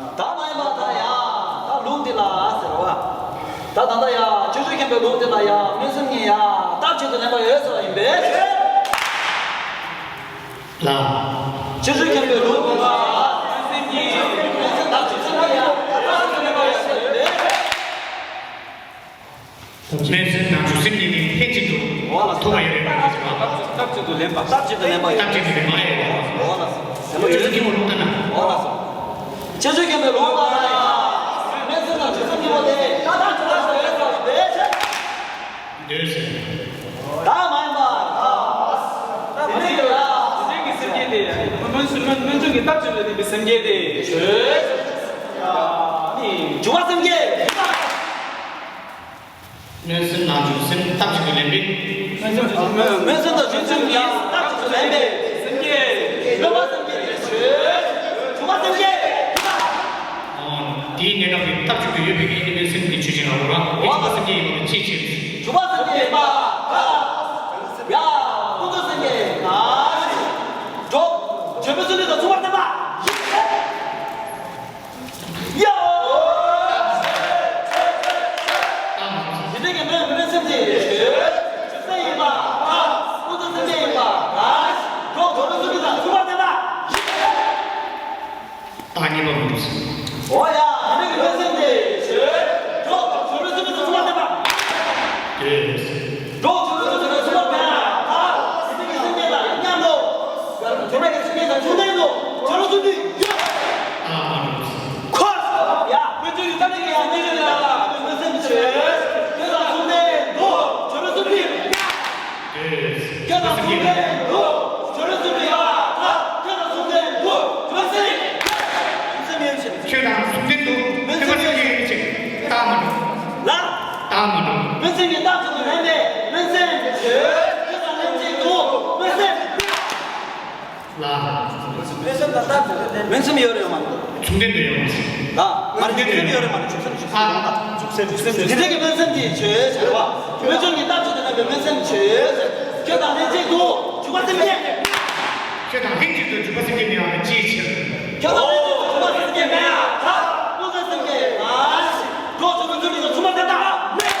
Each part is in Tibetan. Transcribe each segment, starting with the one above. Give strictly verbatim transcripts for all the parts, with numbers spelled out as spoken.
ད་མ་ཡིན་པ་ད་ཡ། ད་ལུགས་འདི་ལ་ཟེར་བ། ད་ད་ལྟ་ཡ་ཆོས་སྲིད་མཁན་པོའི་ལུགས་འདི་ལ་ཡ་སྨོན་སེམས་གཉིས་ཡ་རྟག་གཅིག་ཏུ་ལེན་པ་ཡོད་ཟེར་བ་ཡིན་པས། ལ། ཆོས་སྲིད་མཁན་པོའི་ལུགས་འདི་ལ་སྨོན་སེམས་གཉིས་སྨོན་སེམས་རྟག་གཅིག་ཏུ་ལེན་པ་ཡ་རྟག་གཅིག་ཏུ་ལེན་པ་ཡོད་ཟེར་བ་ཡིན་པས། སྨོན་སེམས་དང་བྱང་སེམས་གཉིས་ནི་ལྷན་ཅིག་ཏུ་འོ་ལགས་སོ། ཐུག་པ་ཡོད་པའི་དཔེ་ཡིན་ཟེར་བ། རྟག་གཅིག་ཏུ་ལེན་པ། རྟག་གཅིག་ཏུ་ལེན་པ་ཡོད། རྟག་གཅིག་ཏུ་ལེན་པ་ཡོད། འོ་ལགས་སོ། ཟེར་བ་ཡོད། ཅེས་སྐྱེ་བོ་ལུགས་ལྟར་ན། འོ་ལགས་སོ། ཆེ་ཆུང་མཁྱེན་པའི་ལུང་པ་ལ་ཡང་། སྨན་སེམས་དང་ཆོས་སེམས་གཉིས་པོ་དེ་ད་ལྟ་ཆོས་ལ་ཞོགས་ཡོད་ཟེར་བ་དེ་ཆེ། འདོད་ཟེར། ད་མ་ཡིན་པ། དེ་ནས་ཡོད་ལ། དེ་ནས་ཀྱི་སེམས་བསྐྱེད་དེ། སྨན་སྨན་སྨན་ཆུང་གི་སྟབས་བྱེད་པའི་དེ་སེམས་བསྐྱེད་དེ། ཆོས། ནི་འཇུག་པ་སེམས་བསྐྱེད། སྨོན་སེམས་དང་འཇུག་སེམས་སྟབས་གཅིག་ཏུ་ལེན་པས། སྨོན་སེམས་དང་འཇུག་སེམས་ཡང་སྟབས་གཅིག་ཏུ་ལེན་པས། སེམས་བསྐྱེད། སྨོན་པ་སེམས་བསྐྱེད་ལས་བྱོས། འཇུག་པ་སེམས་བསྐྱེད། དེའི་གནས་སྐབས་ཀྱི་སྟབས་གཅིག་ཏུ་ཡོད་པའི་ཨེ་ནི་སྨོན་སེམས་ཀྱི་ཆོས་ཅན་ལ་འོ་ར་འཇུག་པ་སེམས་བསྐྱེད་ཡིན་པ་ཅིའི་ཕྱིར། འཇུག་པ་སེམས་བསྐྱེད་ཡིན་པ། ཡ། ཀུན་རྫོབ་སེམས་བསྐྱེད་ཡིན་པ། འགྲོ། བྱོན་པའི་ཚུལ་ཁྲིམས་དང་མཚུངས་པར་བསྟན་པ། ཡ། དེ་འདྲ་གི་སྨོན་སྨོན་སེམས་དེ་ཆོས་སེམས་ཡིན་པ། ཀུན་རྫོབ་སེམས་བསྐྱེད་ཡིན་པ། གྲོགས་བྱོན་པའི་ཚུལ་ཁྲིམས་དང་མཚུངས་པར་བསྟན་པ། བདག་ཉིད་པ་མིན། འོ་ཡ། དེ་འདྲ་གི་སྨོན་སེམས་དེ་ཆོས་གྲོགས་བྱོན་པའི་ཚུལ་ཁྲིམས་དང་མཚུངས་པར་བསྟན་པ། དེ། གྲོགས་བྱོན་པའི་ཚུལ་ཁྲིམས་དང་མཚུངས་པར་བསྟན་པ། དེ་འདྲ་གི་སེམས་བསྐྱེད་དང་མཉམ་དུ། དེ་འདྲ་གི་སེམས་བསྐྱེད་དང་མཚུངས་ལྡན་དུ་བྱོན་པའི་ཚུལ་ཁྲིམས་ཡོད། ཨ་མ་རུ། ཁོ། ཡ། སྨོན་ཆུང་གི་ཐབས་ཀྱིས་ཡང་སྨོན་ཆུང་ལ་སྨོན་སེམས་ཆོས། ཁྱོད་དང་མཚུངས་ལྡན་དུ་བྱོན་པའི་ཚུལ་ཁྲིམས་ཡོད། ཁྱོད་དང་མཚུངས་ལྡན་དུ་བྱོན་པའི་ཚུལ་ཁྲིམས་ཡོད། ཁྱོད་དང་མཚུངས་ལྡན་དུ་བྱོན་པའི་ཚུལ་ཁྲིམས་ཡོད། སྨོན་སེམས་ཡོད་ཕྱིར། ཁྱོད་དང་མཚུངས་ལྡན་དུ་སྨོན་སེམས་ཡོད་ཕྱིར། རྟགས་མ་གྲུབ། ལ། རྟགས་མ་གྲུབ། སྨོན་སེམས་ཀྱི་རྟགས་ཚུལ་དུ་ལེན་པས་སྨོན་སེམས་ཆོས། ཁྱོད་དང་ལྷན་ཅིག་ཏུ་སྨོན་སེམས། ལ། སྨོན་སེམས་དང་རྟགས་ཚུལ་དུ་ལེན། སྨོན་སེམས་ཡོད་རེད་མ་རེད། མཚུངས་ལྡན་དུ་ཡོད་མ་རེད། ལ། མ་རེད། མཚུངས་ལྡན་དུ་ཡོད་རེད་མ་རེད། འཇུག་སེམས་འཇུག་སེམས། ཨ། འཇུག་སེམས་འཇུག་སེམས། དེ་འདྲ་གི་སྨོན་སེམས་དེ་ཆོས་ཟེར་བ། སྨོན་ཆུང་གི་རྟགས་ཚུལ་དུ་ལེན་པས་སྨོན་སེམས་ཆོས་ཟེར། ཁྱོད་དང་ལྷན་ཅིག་ཏུ་འཇུག་པ་སེམས་བསྐྱེད། ཁྱོད་དང་ལྷན་ཅིག་ཏུ་འཇུག་པ་སེམས་བསྐྱེད་མི་འོང་བ་ཅིའི་ཕྱིར། ཁྱོད་དང་ལྷན་ཅིག་ཏུ་འཇུག་པ་སེམས་བསྐྱེད་མེད་ཡ། ད་ཀུན་རྫོབ་སེམས་བསྐྱེད་མ་ཞིག་འགྲོ་བྱུང་གི་ཚུལ་ཁྲིམས་དང་མཚུངས་པར་བསྟན་པ་མེད།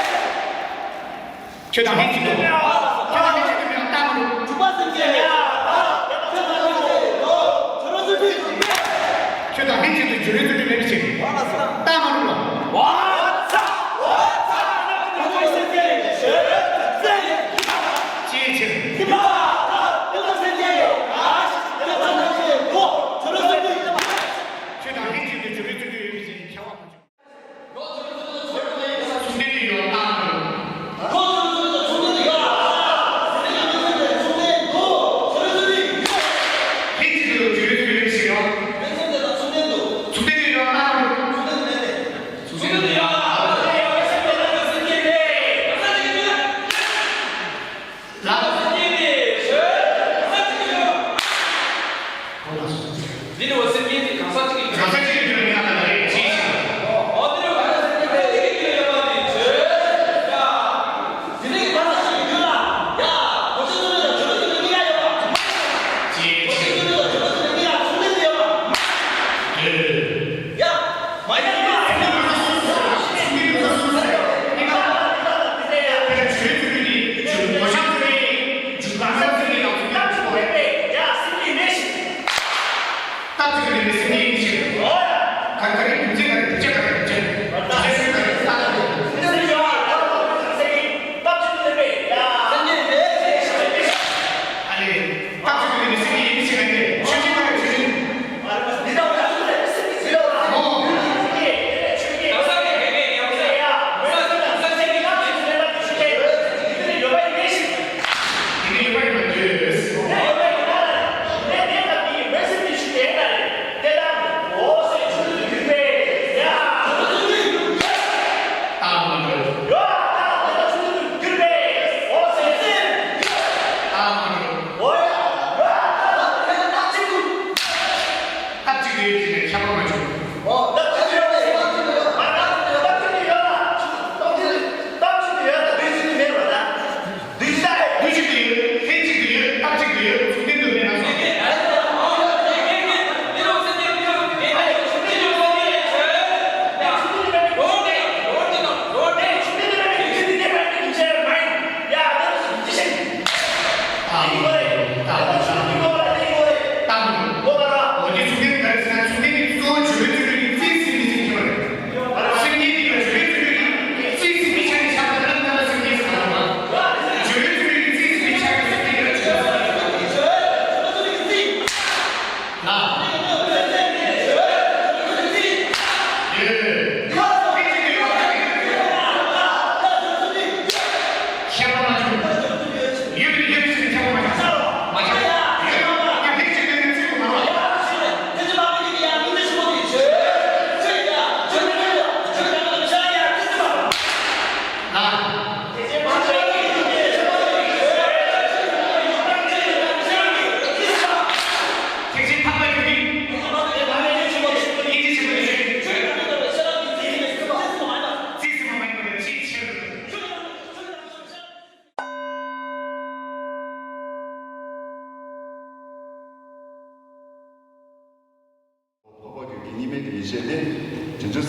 ཁྱོད་དང་ལྷན་ཅིག་ཏུ། ཁྱོད་དང་ལྷན་ཅིག་ཏུ་མེད་པ་རྟགས་མ་གྲུབ། འཇུག་པ་སེམས་བསྐྱེད་མེད་ཡ། ཁྱོད་དང་ལྷན་ཅིག་ཏུ་འཇུག་པའི་ཚུལ་ཁྲིམས་མེད་པའི་ཕྱིར། རྟགས་མ་གྲུབ་ལ། ཅིའི་ཕྱིར། ཁྱོད་དང་ལྷན་ཅིག་ཏུ་འཇུག་པའི་ཚུལ་ཁྲིམས་མེད་པའི་ཕྱིར། ཁྱོད་དང་ལྷན་ཅིག་ཏུ་འཇུག་པའི་ཚུལ་ཁྲིམས་ཡོད་པའི་ཕྱིར། ཁྱབ་པ་མ་བྱུང་། མཚུངས་ལྡན་དུ་ཡོད་པ་རྟགས་མ་གྲུབ། ལྷན་ཅིག་ཏུ་འཇུག་པའི་ཚུལ་ཁྲིམས་ཡོད་པའི་ཕྱིར། མཚུངས་ལྡན་དུ་ཡོད་པ་རྟགས་མ་གྲུབ།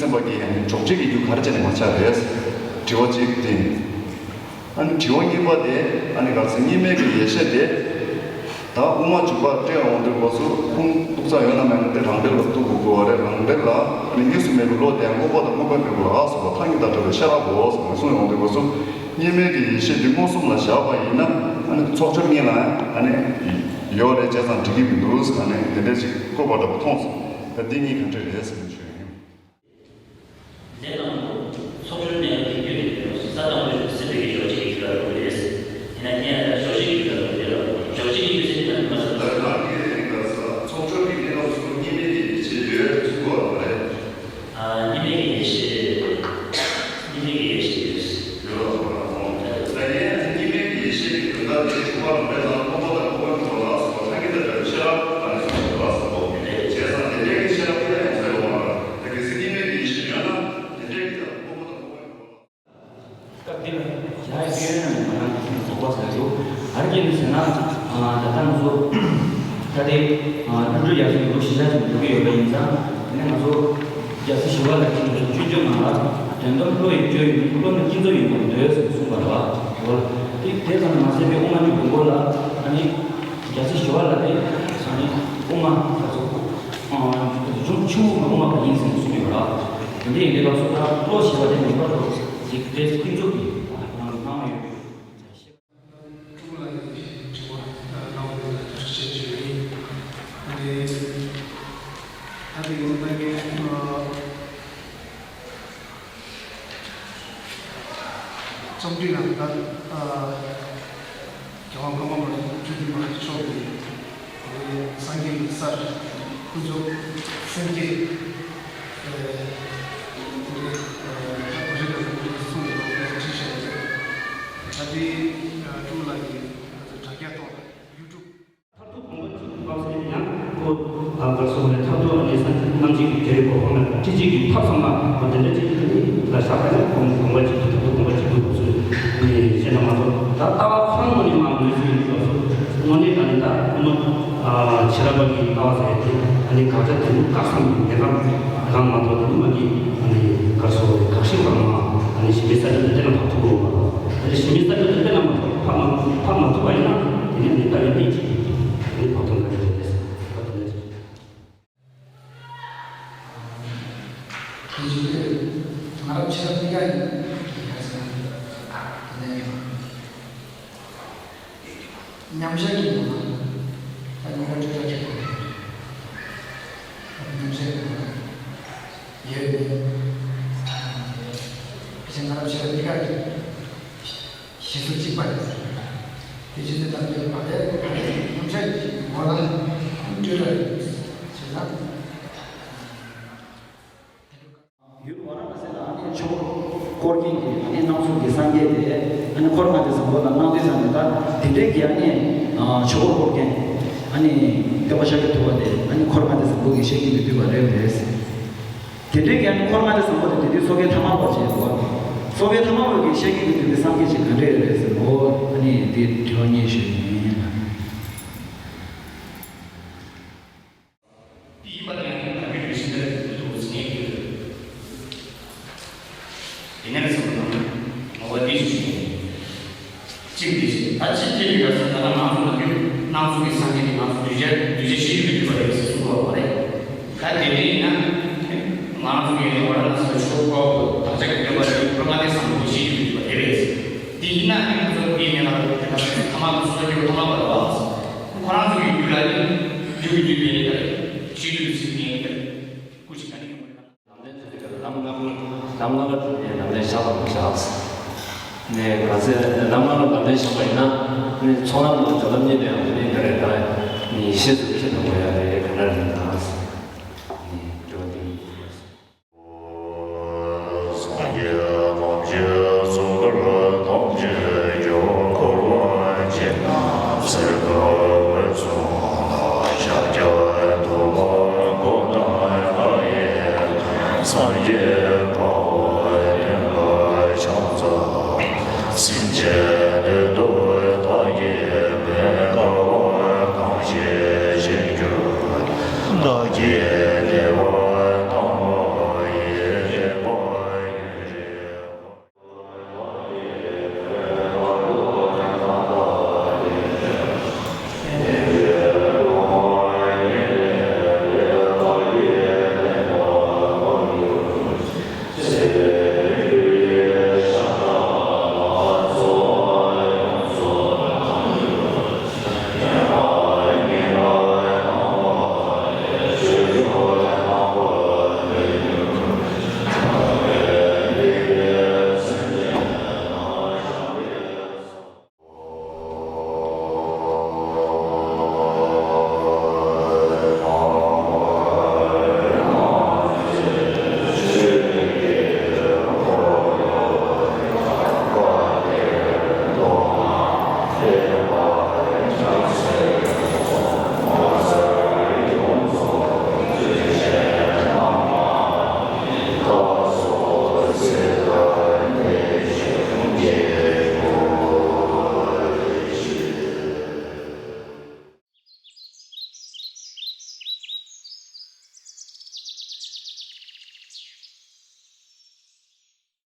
སེམས་པ་གི་ཡང་འཇོག་བྱེད་ཀྱི་རྒྱུ་ག་རེ་བྱས་ནས་མ་ཆགས་རེད། དྲི་བ་གཅིག་དེ། ཨ་ནི་དྲི་བ་གཉིས་པ་དེ། ཨ་ནི་ག་ཚོད་གཉིས་མེད་ཀྱི་ཡེ་ཤེས་དེ། ད་དབུ་མ་འཇུག་པ་སྤྲད་འོང་དུས་སྐབས་སུ་ཁུངས་གཏུགས་ས་ཡོད་ན་མེད་ན་དེ་རང་འགྲེལ་ལ་གཏུགས་དགོས་ཀྱི་རེད། རང་འགྲེལ་ལ་ཨ་ནི་གཉིས་སུ་མེད་པའི་བློ་དེ་ཡང་སྔོན་པོ་དང་སྔོན་པོ་མེད་པ་ལ་སོགས་པ་ཐལ་འགྱུར་དང་བྲལ་བའི་ཤེས་རབ་བོ་ཟེར་ནས་གསུངས་ཡོང་དུས་སྐབས་སུ། གཉིས་མེད་ཀྱི་ཡེ་ཤེས་དེ་མངོན་སུམ་ལ་བཞག་པ་ཡིན་ན། ཨ་ནི་ཚོགས་སྦྱོར་གཉིས་ལ་ཨ་ནི་ཡོད་རེད། བྱས་ཙང་འགྲིག་གི་མི་འདུག་ཨ་ནི་དེ་འདྲ་ཞིག་བཀོད་པ་འདྲ་པོ་མཐོང་སོང་། ད་འདི་གཉིས་ག་འདྲ་རེད་ཟེར་ནས་ཞུ་ཡ་ཡིན། ལས་དང་པོ། ཚོགས་སྦྱོར་གནས་ལུགས་ཀྱི་རྒྱུད་ལ་ཡོད་ས་དང་པོའི་སེམས་པའི་གི་འཇོག་བྱེད་ཀྱི་རྒྱུད་ལ་རུང་བ་རེད། ཡིན་ན་ངས་ད་འཇོག་བྱེད་ཀྱི་རྒྱུད་ལ་རུང་བ་རེད་ལ། འཇོག་བྱེད་ཀྱི་རྒྱུད་ཟེར་དུས་ད་ནི་མ་ཟེར་ལ། ད་ག་གི་རིགས་ལ་ས་ཚོགས་སྦྱོར་གྱི་གནས་སྐབས་སུ་གཉིས་མེད་ཀྱི་ཡེ་ཤེས་ཡོད་ཚུལ་གོ་བ་རེད། ཨ། གཉིས་མེད་ཀྱི་ཡེ་ཤེས། གཉིས་མེད་ཀྱི་ཡེ་ཤེས་ཡོད། ཡོད་ལ་སོགས་པ་ལ་སོང་། ད་ཡིན་ན་གཉིས་མེད་ཀྱི་ཡེ་ཤེས་ཀྱི་དོན་དག་དེ་འཇུག་པ་རང་རེད་ལ། སྔོན་པོ་དང་སྔོན་པོ་མེད་པ་ལ་སོགས་པ་ཐལ་འགྱུར་དང་བྲལ་བའི་ཤེས་རབ་ཨ་ནི་གསུངས་ཡོད་ལ་སོགས་པ་རེད། བྱས་ཙང་དེ་འདྲའི་གི་ཤེས་རབ་དེ་ཡང་ཚོད་ཡོང་བ་རེད། ད་གལ་སྲིད་གཉིས་མེད་ཀྱི་ཡེ་ཤེས་ཡོད་ན་དེ་འདྲའི་གི་ད་སྔོན་པོ་དང་སྔོན་པོ་མེད་པ་ལ། སྐབས་འདི་ལ་ཡ་ཡི་སྐྱོན་ཡོད་ན་མ་རང་གི་རྫོགས་པ་ཟེར་འདུག་ག་རེ་བྱས་ནས་ཟེར་ན། ད་ལྟ་ང་ཚོ་ད་ལྟའི་ཀླུ་སྒྲུབ་ཡབ་སྲས་ཀྱི་ལུགས་གཞིར་བཞག་ཅིག་འགྲོ་གི་ཡོད་པ་ཡིན་ཙང་། དེ་ནས་ང་ཚོ་རྒྱལ་སྲས་ཞི་བ་ལྷ་གིས་ང་ཚོ་སྤྱོད་འཇུག་ནང་ལ། དོན་དམ་བློ་ཡི་སྤྱོད་ཡུལ་ནི། བློ་ནི་ཀུན་རྫོབ་ཡིན་པར་འདོད་ཟེར་གསུངས་པ་རེད་པ། འོ་དེ་དེ་ཙམ་མ་ཟད་པའི་དབུ་མ་འཇུག་པའི་སྐོར་ལ་ཨ་ནི་རྒྱལ་སྲས་ཞི་བ་ལྷ་དེ་ས་ནི་དབུ་མ་ལ་སོགས་གཞུང་ཆུང་ངུ་གི་དབུ་མ་པ་ཡིན་ཟེར་གསུངས་ཡོད་རེད། དེ་འདྲ་ཡིན་དུས་སྐབས་སུ་ད་བློ་ཞེས་པ་དེ་ངེས་པར་དུ་ཅིག་དེ་ཀུན་རྫོབ་ཀྱི་ནང་ལ་སྣང་བ་ཡོད། ཀྲུའུ་ལགས་ཀྱིས་དྲི་བ་གནང་བ་ལ་ཐུགས་རྗེ་ཆེ་ཞུ་ཡིན། དེ་ད་དེ་ཡོང་ད་གི་རྩོམ་སྒྲིག་ལ་ད་རྒྱལ་དབང་ཀརྨ་པ་བཅུ་བདུན་པ་མཆོག་གིས་སངས་རྒྱས་ཀྱི་སར་ཀུན་རྫོབ་སེམས་བསྐྱེད། ཨེ། དེ་འདྲའི་ཨེ། ད་གོ་ཤེས་དང་གོ་ཤེས་གསུངས་ཡོད་པ་ཁོང་བྲིས་བཞག་ཡོད། ད་དེ་ཀྲུའུ་ལགས་ཀྱིས་དྲ་རྒྱ་ཐོག་ལ་ཡུ་ཊུབ། མཐར་ཐུག་དགོངས་པ་གཅིག་པ་ཟེར་ཡང་ཁོ་ཨ་ག་སོགས་ནས་མཐར་ཐུག་ཨ་ནི་སངས་རྒྱས་རྣམ་འབྱེད་ཀྱི་རྒྱལ་བའི་གོ་འཕང་ལ་ཁྲིད་བྱེད་ཀྱི་ཐབས་ཚང་མ་ཨ་དེ་འདྲ་ཅིག་ལ་བཞག་པ་ནི་དགོངས་དགོངས་པ་གཅིག་གི་མཐར་ཐུག་དགོངས་པ་གཅིག་པུ་དགོངས་ཚུལ་ནི་བཤད་ན་མ་གཏོགས། ད་ལྟ་བ་ཁོ་རང་ངོས་ནས་མ་ངོས་ཟིན་ཡིན་སྐབས་སུ་དངོས་གནས་ད་ནི་ད་དབུ་མ་ཨ་ཕྱི་རབས་པ་གི་ལྟ་བ་ཟེར་ཡ་དེ་ཨ་ནི་དགག་བྱ་དེ་ནི་བཀག་ས་མི་འདུག་དེ་གང་དེ་གང་མ་གཏོགས་དེ་ནི་མ་གི་ཨ་ནི་ག་སོགས་དགག་བཞི་བར་མ་ཨ་ནི་གཞི་མེད་ས་ཆ་དེ་དེ་ལ་མ་ཐུག་གོ་བ། དེ་ནི་གཞི་མེད་ས་ཆ་དེ་དེ་ལ་མ་ཐུག་ཕབ་མ་ཕབ་མ་ཐུབ་པ་ཡིན་ན་དེ་ནི་ནི་ལྟ་བའི་གནད་ཀྱི་དེ་ནི་བབ་ཐོབ་འགྲོ་གི་རེད། དེ་བཞིན་དུ་ང་རང་ཕྱི་རབས་གཉིས་ཀ་ཡིན། དེ་ནས་མཉམ་བཞག་གི་ངང་ལ་ད་གཉིས་ཀ་སྤྲོས་བྲལ་གྱི་སྒོ་ནས་མཉམ་བཞག་གི་ངང་ལ་ཡོད་ནས། དེ་བཞིན་ང་རང་ཕྱི་རབས་གཉིས་ཀ་ཡིན། གཞི་གཟུགས་གཅིག་པ་རེད། དེ་བཞིན་དུ་ད་ལྟའི་བར་དེ་བར་དེ་ཉམས་ཆག་གི་ངོ་ལ་སྤྲོས་བྲལ་ཞེ་ན། ཡུལ་ཝཱ་ར་ཎ་སི་ལ་ཨ་ནི་ཆོས་འཁོར་བསྐོར་མཁན་གྱི་ཨ་ནི་སྣང་ཚུལ་གྱི་སངས་རྒྱས་དེ་ཨ་ནི་འཁོར་ལྔ་སྡེ་བཟང་པོ་ལ་སྣང་དུས་ཙམ་ནས་ད་དེ་འདྲའི་གི་ཨ་ནི་ཆོས་འཁོར་བསྐོར་མཁན་ཨ་ནི་སྟོན་པ་ཤཱཀྱ་ཐུབ་པ་དེ་ཨ་ནི་འཁོར་ལྔ་སྡེ་བཟང་པོ་གི་ཞལ་གྱིས་མི་ཕུལ་བ་རེད་པས། དེ་འདྲའི་གི་ཨ་ནི་འཁོར་ལྔ་སྡེ་བཟང་པོ་དེ་དེ་དུས་སོ་སྐྱེ་ཐ་མལ་པ་ཅིག་ཡིན་པ། སོ་སྐྱེ་ཐ་མལ་པ་གི་ཤེས་ཀྱི་ཡོད་དུས་དེ་སངས་རྒྱས་ཅིག་ག་འདྲ་ཡོད་རེད་ཟེར་ནོ། ཨ་ནི་དེ་དྲི་བ་གཉིས་ཞུས་ཡིན། དེ་ཡིན་པ་ལ་ཡང་ད་གི་རེ་ཞིག་འདིར་འདུག་ཟེར་ངེས་ཀྱི་ཡོད། དེ་ནས་ཟེར་བ་ན་ངོ་བོ་དེ་ཞུ་ཞིང་། གཅིག་དེ་བཞིན་ད་ཅི་སྟེ་མི་དགའ་ས་ད་ལྟ་ང་ཚོ་ལ་གི་སྣང་ཚུལ་གྱི་སངས་རྒྱས་ནི་ང་ཚོ་གདུལ་བྱ་གདུལ་བྱ་ཤེས་རྒྱུད་དུ་གྱུར་པ་རེད་ཟེར་གསུངས་པ་རེད། ད་དེ་འདྲ་ཡིན་ན་ང་ཚོ་གི་ཝཱ་ར་ཎ་སི་ལ་ཆོས་འཁོར་བདག་ཅག་གི་སྟོན་པ་དེ་འཁོར་ལྔ་སྡེ་བཟང་པོ་གི་ཤེས་རྒྱུད་དུ་གྱུར་པ་རེད་པས། དེ་ཡིན་ན་ནི་ང་ཚོ་དེའི་མེད་ན་ལ་དེ་ལ་ཐ་མ་དུ་སོ་སྐྱེ་བོ་ཐ་མ་པ་རེད་པ། ཁོ་རང་ཚོ་གི་རྒྱུད་ལ་ནི་རྒྱུད་ཀྱི་རྒྱུད་པའི་ཡིན་པ་རེད། ཤེས་རྒྱུད་དུ་ཚུད་པའི་ཡིན་པ་རེད། སྐུ་ཞིག་ག་ནི་ཡོང་གི་རེད་ན། ལམ་ལྔ་ལ་ལམ་ལྔ་ལ་བསྒྲུབས་ནས་ལམ་ལྔ་བཞག་པ་མི་བཞག་ནས་ག་ཚད་ལམ་ལྔ་ལ་ལམ་ལྔ་བཞག་པ་ཡིན་ན་ནི་ཚོགས་ལམ་ལ་སྦྱོར་ལམ་གཉིས་ལ་ཡང་དེ་ནས་ག་རེ་ད་ནི་ཤེས་སུ་ཁྱེར་ན་དགོས་ཡ་རེད། ག་འདྲ་རེད་ད་ནི་དྲི་བ་འདི་ཡིན། སངས་རྒྱས་རྣམས་ཀྱི་གཙུག་ཏོར་ཐམས་ཅད་ཀྱང་འཁོར་བ་ཅན་ཟེར་དགའ་བའི་གསུང་དང་ཤཱཀྱ་ཐུབ་པ་ཁོ་ན་ལྷ་ཡི་སངས་རྒྱས་དཔའ་བོ་སྟོན་པ་ཕྱག་འཚལ་སེམས་ཅན་འདི་དུ་བདག་གིས་མི་དགའ་བ་གང་ཞིག་བྱེད་འགྱུར་བདག་གིས་